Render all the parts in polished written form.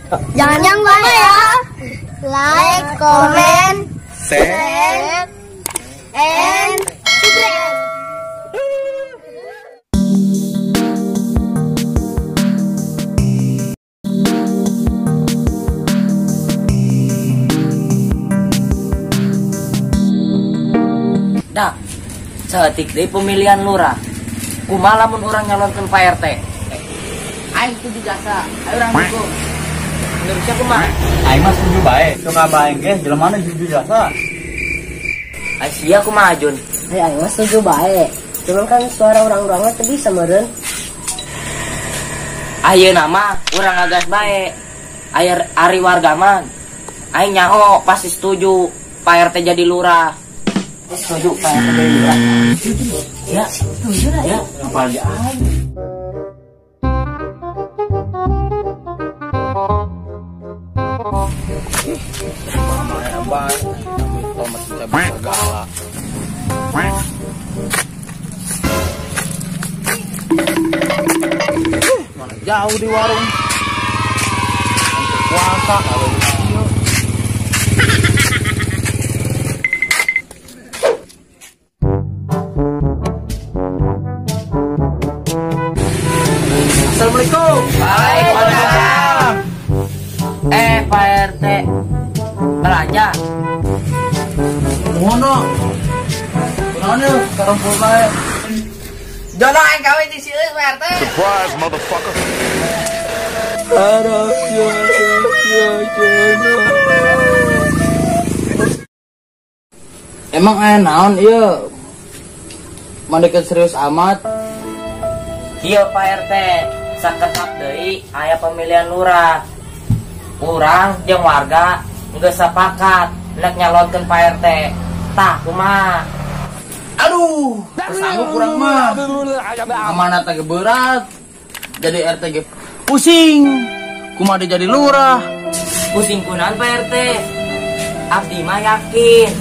Jangan lupa ya, like, comment, share, and subscribe. Dah, saeutik deui pemilihan lurah. Kumaha lamun urang nyalonkeun Pak RT? Aing setuju jasa, ayo urang dukung. Menurut siapa mah? Aing mah setuju bae. Sok aing ge jelema nu setuju jasa. Ai sia kumaha Jun? Ai aing mah setuju bae. Cuman kan suara urang-urang mah teu bisa meureun. Ayeuna mah urang ngagas bae. Aya ari warga mah aing nyaho pasti setuju Pak RT jadi lurah. Setuju Pak RT jadi lurah. Ya, setuju lah ya. Apalagi aing. Tomat cabai segala. Mana jauh di warung. Untuk puasa kalau gitu. Assalamualaikum. Waalaikumsalam. Pak RT belanja. Ngono. Kunaon yeuh karumpul bae. Jono aing kawin di sieus Pak RT. Surprise motherfucker. Emang aya naon ieu? Mandekeun serius amat. Ieu Pak RT, sakedap deui aya pemilihan lurah. Urang jeung warga geus sepakat nek nyalonkeun Pak RT. Tah kumaha? Aduh, kesanggup urang mah. Amanat ge berat. Jadi RT ge pusing. Kumaha jadi lurah? Pusing kunaon Pak RT? Abdi mah yakin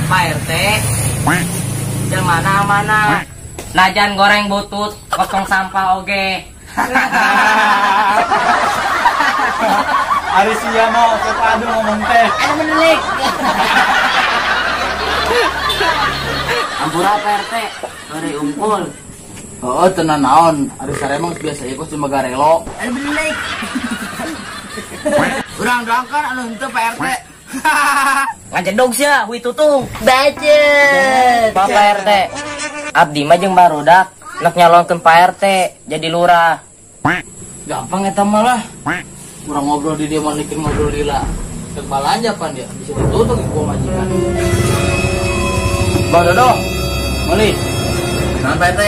Pak RT jelmana amanah. Najan goreng butut, potong sampah oge. Ari sia mah oke padu ngomong teh. Anu menelik. Ampura Pak RT, bari unggul. Heeh, tenan naon, ari saremang biasa ieu kos magarelo. Anu menelik. Urang doangkan anu henteu Pak RT. Ngajedog sia, hui tutung. Budget. Bapak RT. Abdi mah jeung barudak nek nyalonkeun Pak RT jadi lurah. Gampang eta mah lah. Kurang ngobrol di dia manikin ngobrol lila. Rek balanja pan dia bisa ditutup ku majikan. Bang Dodo, meuli. Naon Pak RT?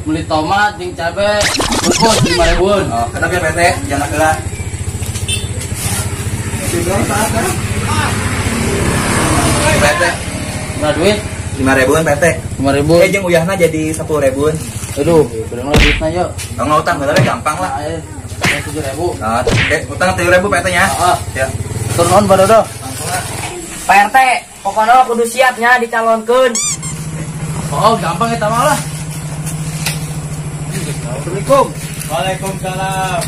Meuli tomat jeung cabe, bungkus 5.000. Oh, kenapa ya Pak RT? Jangan heula. Pak RT. Berapa duit? 5.000-an Pak RT. 5.000. Eh jeung uyahna jadi 10.000-an. Aduh, bener duitna yuk. Tong utang heula gampang lah. 7.000. Nah, utang 7.000 Pak RT nya. Heeh. Ya. Turun Pak Dodo. Pak RT, pokoknya kudu siapnya dicalonkeun. Oh, gampang eta mah lah. Assalamualaikum. Waalaikumsalam.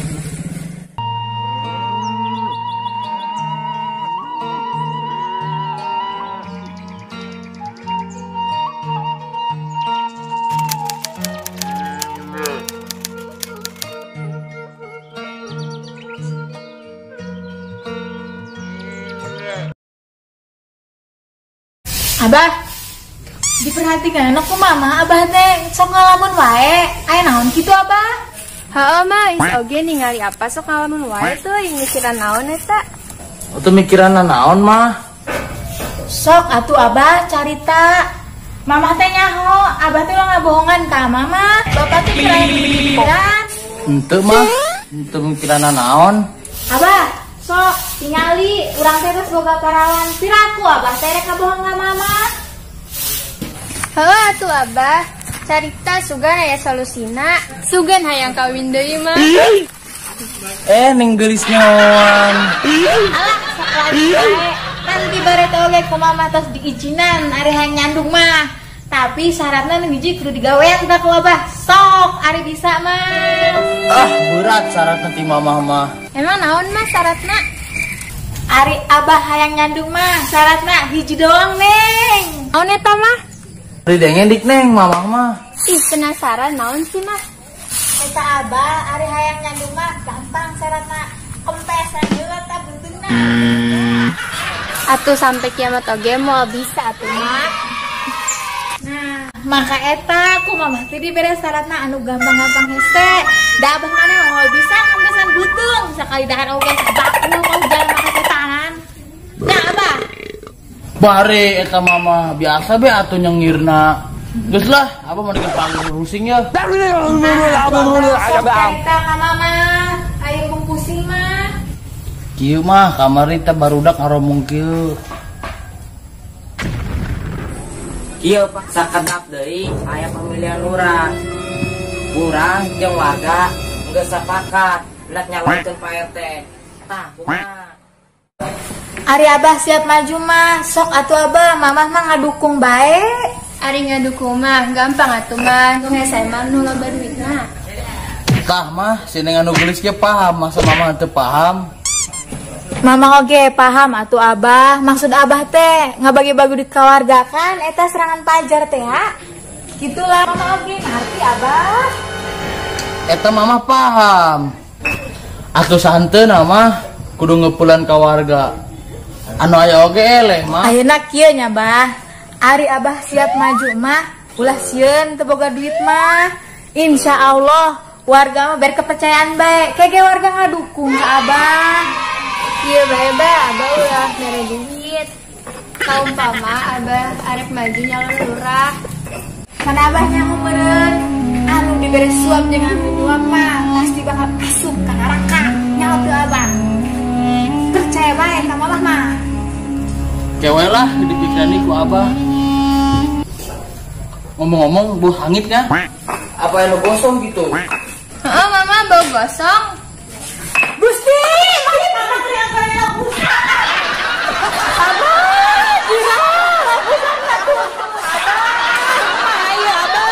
Abah, diperhatikan aku mama abah teh sok ngalamun wae. Aya naon kitu abah? Heeh mah, is oge ningali apa sok ngalamun wae teuing mikiran naon eta? Atuh mikiran naon mah? Sok atuh abah carita. Mamah teh nyaho, abah teh ulah ngabohongan ka mama. Bapak teh mikiran. Henteu mah, henteu mikiran naon. Abah, sok tingali urang teh geus boga parawan. Piraku abah teh rek kabohong ka mama. Heuh atuh abah, carita sugan aya solusina. Sugan hayang kawin deui mah. Ning geulis nyawan. Alah, sok lagi bae. Kan di bare teh oge ku mama tos diijinan ari hayang nyandung mah. Tapi syaratna nu hiji kudu digawean tah ku Abah. Sok ari bisa mah. Ah, berat syaratna ti mamah mah. Emang naon mah syaratna? Ari Abah hayang nyandung mah syaratna hiji doang, Neng. Naon eta mah? Ari dengen dik Neng mamah mah. Ih, penasaran naon sih mah? Eta Abah ari hayang nyandung mah gampang syaratna. Kempesan heula tah beuteungna. Atuh sampai kiamat oge moal bisa atuh mah. Nah, maka eta ku mamah teh dibere syaratna anu gampang-gampang hese. Da abah maneh moal bisa ngempesan beuteung sakali dahar oge sabakul mau jalan maka setanan. Nah, Abah. Bare eta mama biasa be atuh nyengirna. Geus lah, abah mau dipanggil rusing ya. Sok carita ka mama, ayo mung pusing mah. Kieu mah kamari teh barudak ngaromong kieu. Kieu Pak, sakedap deui aya pemilihan lurah. Urang jeung warga geus sapakat nek nyalonkeun Pak RT. Tah, kumaha? Ari Abah siap maju mah, sok atuh Abah, mamah mah ngadukung bae. Ari ngadukung mah gampang atuh mah, nu hese mah nu loba duitna. Tah mah, si Neng anu geulis ge paham, masa mama teu paham? Mama oge paham atuh Abah, maksud Abah teh ngabagi-bagi duit ka warga kan eta serangan pajar teh ha. Gitulah mama oge ngarti Abah. Eta mama paham. Atuh santeuna mah kudu ngeupulan ka warga. Anu aya oge eleh mah. Ayeuna kieu nya Bah. Ari Abah siap maju mah, ulah sieun teu boga duit mah. Insya Allah warga mah ber kepercayaan bae. Kege warga ngadukung ka Abah. Iya bae Bah, Abah ulah mere duit. Kaumpama Abah arek maju nyalon lurah. Mana Abah nyaho meureun anu dibere suap jeung anu nyuap mah pasti bakal asup ka neraka. Nyaho teu Abah. Percaya bae ka mamah mah. Kewe lah dipikirani ku Abah. Ngomong-ngomong bau hangit kan? Apa yang gosong gitu? Heeh, mama bau gosong. Gusti, mama teriak-teriak busang. Abah, jirah, busang atuh. Abah, ayo Abah.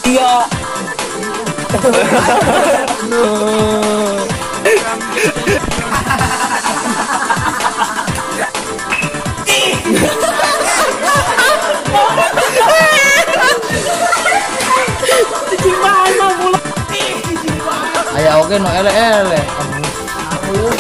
Iya. Aya oge nu ele-ele. Ayo.